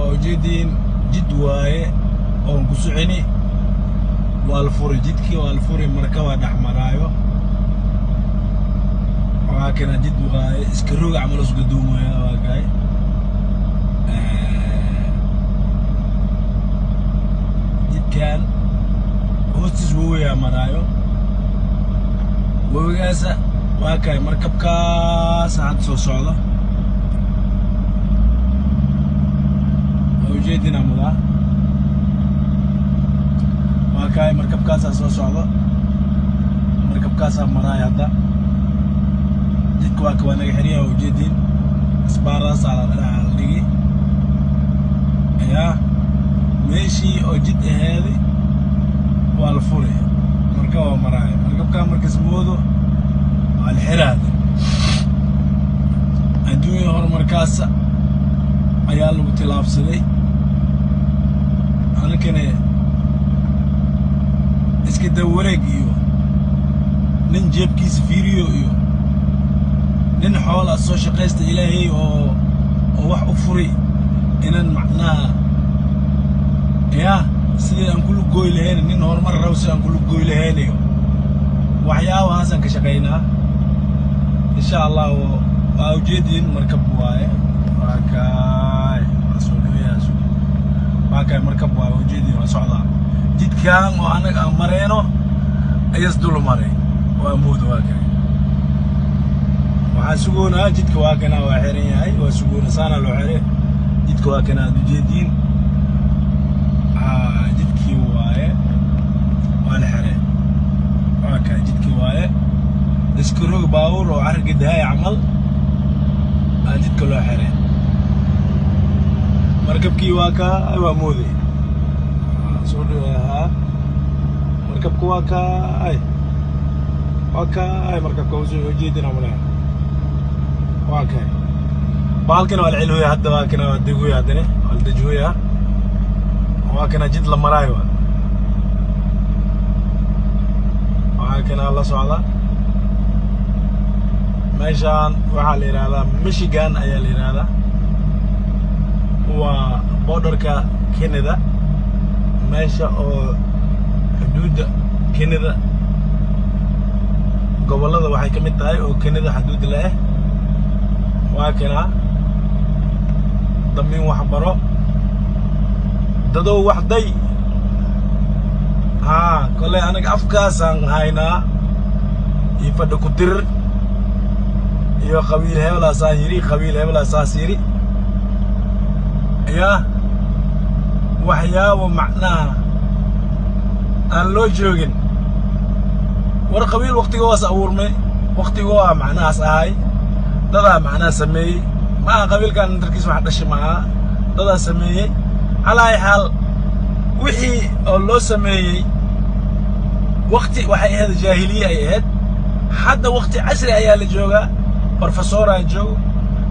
Waa ujeediin, jid waaye oon ku soconi. Waa la furi jidkii, waa la furi, markabaa dhex maraayo. Waa kana, jid waaye iska roga camal isku duumaya. Waa kay jidkan hoostiis webigaa maraayo, webigaasa. Waa kay markabkaasa hadda soo socda, waa ujeedina mudaa. Waa kay markabkaasaa soo socda, markabkaasaa maraaya hadda jidka. Waa ka waa naga xiriya, waa ujeediin, isbaaraasaa la dhinaca la dhigi yaa. Meeshii oo jid aheedi waa la furi, marka waa maraaya markabkaa. Markas moodo waa la xiraada. Adduunya horumarkaasa ayaa lagu tillaabsaday. Anakane iska dawareeg iyo nin jeebkiisa fiiriyo iyo nin xoola soo shaqaysta Ilaahay oo wax u furi inan macnaha yaa sidii aan kula gooy lahayn, nin horumar rabo si aan kula gooy lahaynayo, waxyaabahaasaan ka shaqaynaa, insha Allah. Waa ujeediin, markab waaye. Waa kaay, waa soo dhaweeyaa. Waa kaay, markab waaye, waa ujeediin, waa socdaa. Jidkaan oo annaga aan mareyno ayas dul maray, waa mooda. Waa kaay, waxaan sugoonaa jidka. Waa kana, waa xiran yahay, waa sugoona, saana loo xire jidka. Waa kana, aad ujeediin, jidkii waaye, waa la xire. Waa kaay, jidkii waaye, iska rog baabuur oo carriga dahaaya camal aa jidka loo xire. Markabkii waa kaa, waa mooday, soo dhawahaa. Markabka waa kaay, waa kaay markabka usoo ujeedina malaya. Waa kaay bahalkana, waa la celooya hadda. Waa kana, waa degoya haddana, waa la dejooyaa. Waa kana, jid la maraayo waa. Waa kana la socda. Meeshaan waxaa la yidhaahdaa Michigan ayaa la yidhaahdaa, waa borderka Canada, meesha oo xuduudda Canada. Gobollada waxay ka mid tahay oo Canada xuduud leh. Waa kana damiin waxbaro dadow waxday. Haa, kolley anaga afkaasaan haynaa iyo fadhi ku dirir iyo qabiil hebelaasaan yidhi, qabiil hebelaasaas yidhi, yaa waxyaabo macnaha aan loo joogin. War qabiil waktigoos abuurmay, waktigoo ah macnahaas ahay, dadaa macnaha sameeyey. Ma aha qabiilkan darkiis wax dhashay, ma aha, dadaa sameeyey. Calaa ay xaal, wixii oo loo sameeyey wakti waxay ahayd jaahiliye ay ahayd. Hadda wakti casri ayaa la joogaa. Brofesoraa joogo,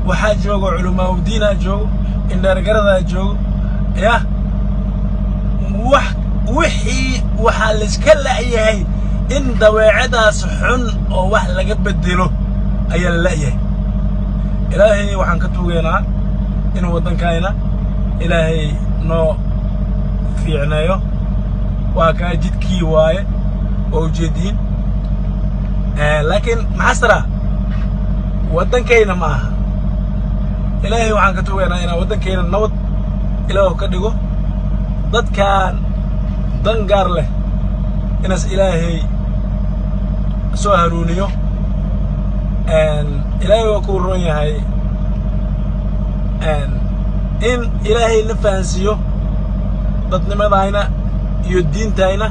waxaa joogo culamaaudiinaa joogo, indheergaradaa joogo. Yah, wax wixii waxaa layska la'yahay in dabeecadaas xun oo wax laga bedelo ayaa la la'yahay. Ilaahay waxaan ka tuugeynaa inuu waddankayna Ilaahay noo fiicneeyo. Waa kaa, jidkii waaye, waa ujeediin. Laakiin maxaa taraa, waddankayna ma aha. Ilaahay waxaan ka tuugeynaa inaan waddankayna nabad Ilaah ka dhigo, dadkan dan gaar leh inaas Ilaahay soo hanuuniyo. Ilaahay waa kuu roon yahay in Ilaahay na fahansiiyo dadnimadayna iyo diintayna,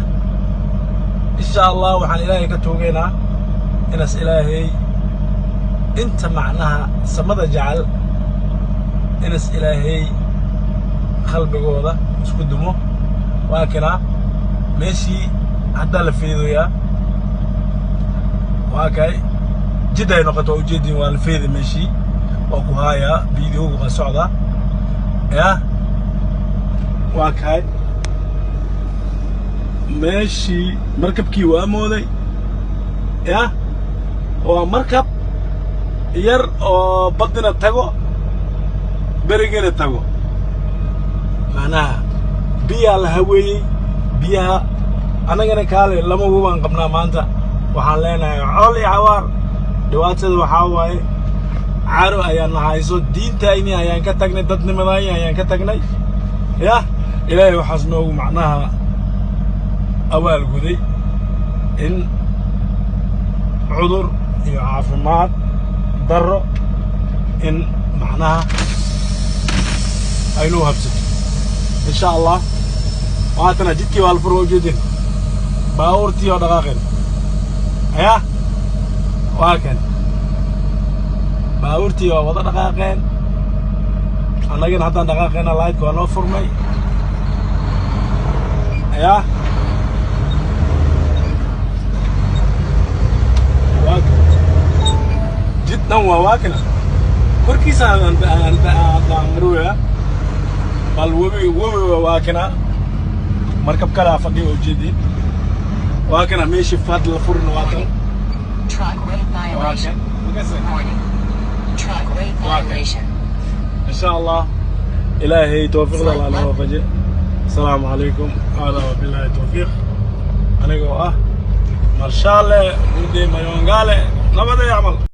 insha Allah. Waxaan Ilaahay ka tuugaynaa inaas Ilaahay inta macnaha samada jecel inaas Ilaahay qalbigooda isku dumo. Waa kanaa, meeshii haddaa la feedoyaa. Waa kay, jid ay noqoto, waa ujeediin, waa la feeday meeshii. Waa ku haayaa, videogu waa socdaa. Yah, waa kay meeshii markabkii waa mooday. Yah, waa markab yar oo badina tago, berigana tago. Macnaha biyaa la haweeyey, biyaha annagana kaale lama wubaan qabnaa. Maanta waxaan leenahay col iyo cawaar. Dhibaatada waxaa waaye caro ayaan nahayso, diintayni ayaan ka tagnay, dadnimadayni ayaan ka tagnay. Yah, Ilaahay waxaas noogu macnaha awaal guday in cudur iyo caafimaad darro in macnaha aynuu habsato, insha Allah. Waatana jidkii waa la fur, waa ujeedin baabuurtii oo dhaqaaqeen. Ya, waa kan baabuurtii waa wada dhaqaaqeen, annagana haddaan dhaqaaqeena. Light-ka waa noo furmay. Ya, waa kan jid dhan, waa kana korkiisa aan maruya. Bal webi, webiga waa kana. Markab kalaa fadhiya, ujeedin. Waa kana meeshii fad la furin, waa kan. Truck rate Waa violation. kan. Makase. Warning. Truck rate violation. Insha Allah, Ilaahay tawfiiqda alla noo waafaje. Asalaamu calaykum. Hada wabillahi tawfiiq. Anigoo ah Marshaale Mude Mayongale, nabaday camal.